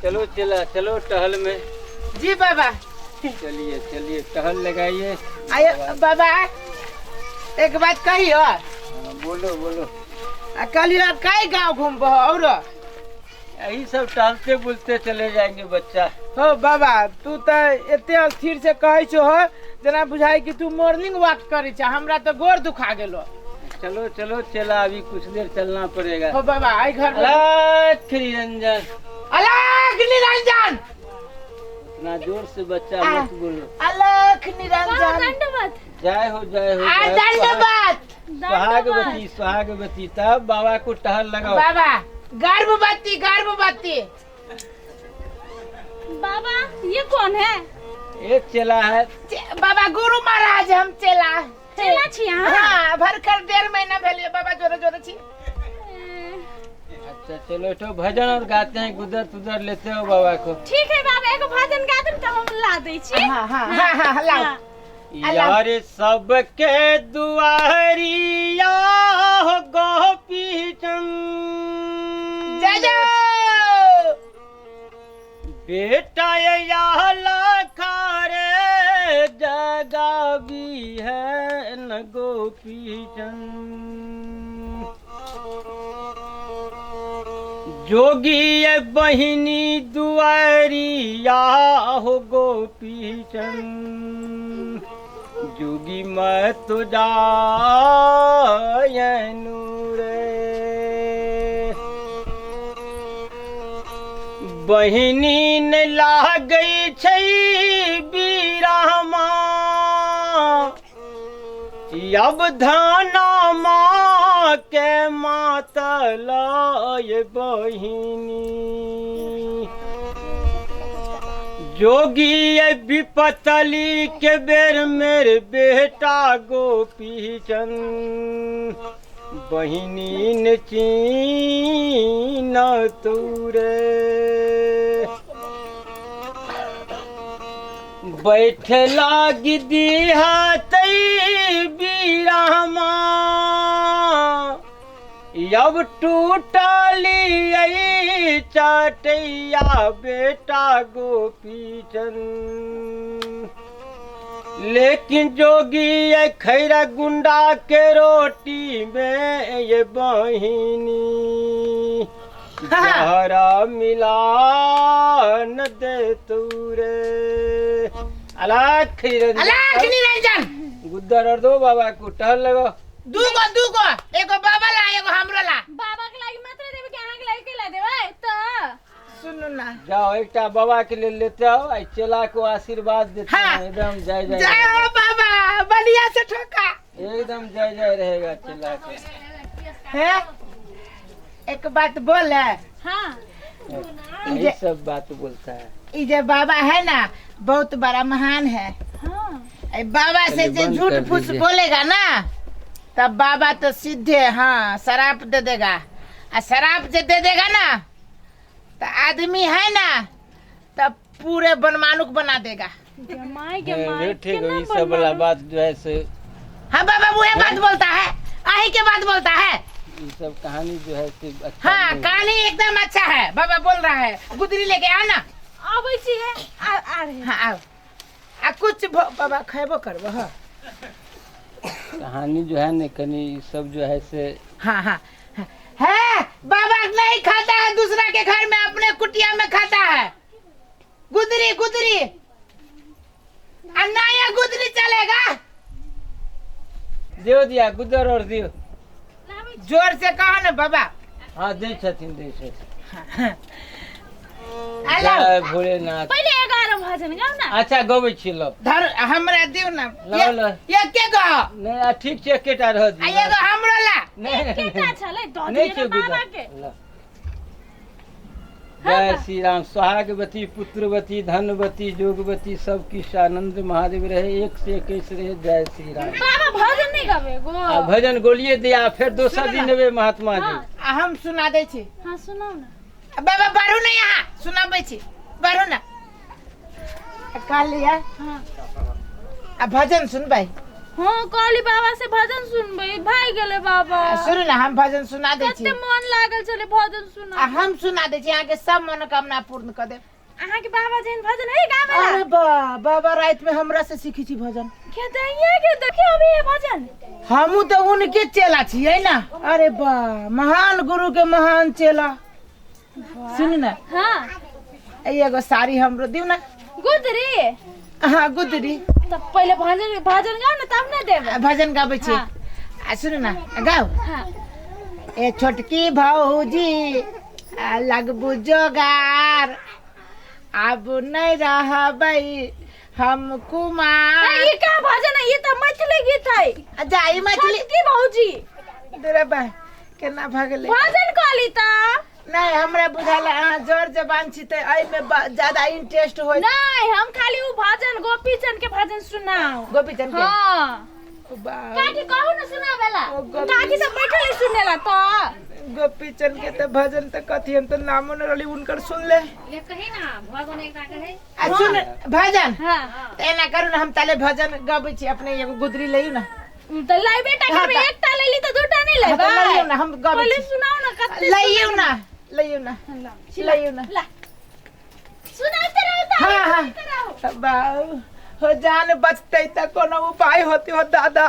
चलो चला चलो टहल में। जी बाबा। चलिए चलिए टहल लगाइए। आयो बाबा, एक बात कहियो। हाँ, बोलो बोलो। आ कहलियो कई गांव घूमबो और? यही सब टहलते बुलते चले जाएंगे बच्चा। हो बाबा, तू तो एते स्थिर से कहै छो हो जेना बुझाइ कि तू मॉर्निंग वॉक करै छ, हमरा तो गोर दुखा गेलो। चलो चलो चला, अभी कुछ देर चलना पड़ेगा। हो बाबा, आई घर में। अलख निरंजन। अलख निरंजन। इतना जोर से बच्चा मत बोलो। अलख निरंजन। दंडवत। जय हो जय हो। आ जय हो। दंडवत। सुहागवती सुहागवती, तब बाबा को टहल लगाओ। बाबा गर्भवती गर्भवती। बाबा ये कौन है? एक चेला है। बाबा गुरु महाराज, हम चेला। चेला छी अहाँ? हाँ, भरकर 1.5 महीना भेल बाबा, जोरे जोरे छी। अच्छा चलो तो भजन और गाते हैं, गुदर तुदर लेते हो बाबा को। ठीक है बाबा, एगो भजन गा देब तब हम ला दै छी। हाँ हाँ हाँ हाँ, लाओ। हाँ। यार सबके दुआरिया हो गोपी चंद। जय जय। बेटा या लाखारे जगावी है न गोपी चंद। जोगी ये बहिनी दुआरिया हो गोपी चंद। जोगी मैं तो जायनु रे। बहिनी ने लागै छै बीरामा, अब धाना माँ के मातल ये बहिनी। जोगी ये विपतली के बेर मेरे बेटा गोपी चंद। बहिनी ने चीन तूरे। बैठ लागी दिहातई बीरामा, अब टूटली चटैया बेटा गोपी चंद। लेकिन जोगी ये खैरा गुंडा के रोटी में ये बहिनी जहरा मिला न दे तूरे। अलख निरंजन। अलख निरंजन। गुद्दर और दो बाबा को टहल लगो। दूगो दूगो, एगो बाबा ला एगो हमरो ला। बाबा के लागी मात्र देबे कि अहाँ के लागी के ला देबै? त सुनू ना, जाओ एकटा बाबा के लिए लेते आओ, आई चेला को आशीर्वाद देते हाँ। हैं एकदम जय जय। जय हो बाबा, बढ़िया से ठोका। एकदम जय जय रहेगा चेला के। है एक बात बोल है। हाँ यही सब बात बोलता है। ई जे बाबा है ना, बहुत बड़ा महान है। हाँ ए बाबा से चलिए, जे बंद झूठ कर फूस दीजिए। बोलेगा ना, तब बाबा तो सीधे हाँ शराब दे देगा। आ शराब जे दे देगा ना, तो आदमी है ना तब पूरे बनमानुक बना देगा। माय के माय ठीक केना है, ये सब वाला बनमानुक? बात जो है से हाँ बाबा वह बात बोलता है, आही के बात बोलता है। ये सब कहानी जो है से अच्छा हाँ नहीं है। कहानी एकदम अच्छा है बाबा बोल रहा है। गुदरी लेके आना। अबै छी हे, आ आ रहे। हाँ आओ। आ कुछ बाबा खेबो करबो। हाँ कहानी जो है ना कनी ये सब जो है से हाँ हाँ हाँ। है बाबा नहीं खाता है दूसरा के घर में, अपने कुटिया में खाता है। गुदरी गुदरी आ नया गुदरी चलेगा। दियो दिया गुदर और दियो। जोर से कहो ना बाबा। हाँ दे छथिन दे छथिन। हेलो। जय भोलेनाथ। पहिले 11 भजन गाउ ना। अच्छा गबै छी लब। धर हमरा दियो ना। लाओ, ये लाओ। ये के गो? नहीं आ, ठीक छै एकेटा रह आ दियौ। एगो हमरो ला। नहीं, नहीं, एकेटा नहीं। छलै दऽ नहीं दियौ छै ने बाबा गुदर। के। ला। जय श्री राम। सुहागवती पुत्रवती धनवती जोगवती सब किस आनंद महादेव रहे, 1 से 21 रहे। जय श्री राम। बाबा भजन नहीं गाबे गो। आ भजन गोलिए दिया फिर दोसर दिन एबै महात्मा जी। हाँ। आ हम सुना दै छी। हाँ सुनाउ ना। बाबा बढ़ू ना, यहाँ सुनाबै छी, बढ़ू ना। कहलियै हाँ आ भजन सुनबै? हाँ कहली बाबा से भजन सुनबै, भागि गेलै बाबा। आ सुनू ना, हम भजन सुना दै छी। कते मन मन लागल छलै भजन सुना। आ हम सुना दै छी, अहाँके सब मनोकामना पूर्ण कऽ देब। अहाँके बाबा जेहन भजन है गावेला? अरे बा बाबा राति में हमरा से सीखी छी भजन। के दैया के देखियो अभी ये भजन। हमू तऽ उनके चेला छियै ना। अरे बा महान गुरु के महान चेला। सुन ना। हाँ। एगो साड़ी हमरो दिउ ना। गुदरी? हाँ गुदरी। तब पहिले भजन भजन गाओ ना तब ना देब। आ, भजन गाबै छी। हाँ। आ सुन ना गाओ। हाँ। ए छोटकी भौजी आ लगबू जोगार, आब नहीं रहबै हम कुमार। ये का भजन है? ये तो मैथिली गीत है। आ जा ई मैथिली। छोटकी भौजी। दुरे बा केना भगलै? भजन कहली त। नहीं हमरा बुझाला अहाँ जोर जबान छी त एहि में ज्यादा इंटरेस्ट होय। नहीं हम खाली उ भजन गोपीचंद के भजन सुनाओ। गोपीचंद के? हाँ। ओ बा। काकी कहू ना सुनावेला। ओ गोपी- काकी सब बैठल है सुनेला त। गोपीचंद के त भजन त कथी हम त नामो न रहली उनकर सुन ले। ये कही ना भजन एकटा कहे। आ सुन भजन। हाँ। त एना करू ना हम ताले भजन गबै छी, अपने एगो गुदरी लइयो ना। त लाइबे टा हाँ, करबे, त- एकटा लेली त दूटा नहीं हाँ, त लेबै। लइयो ना हम गबै पहिले छी। सुनाओ ना कते। लइयो ना लइयो ना लइयो ना। ला सुनाते रहो त। हाँ हाँ बाऊ हो जान बचते त कोनो उपाय होते हो दादा।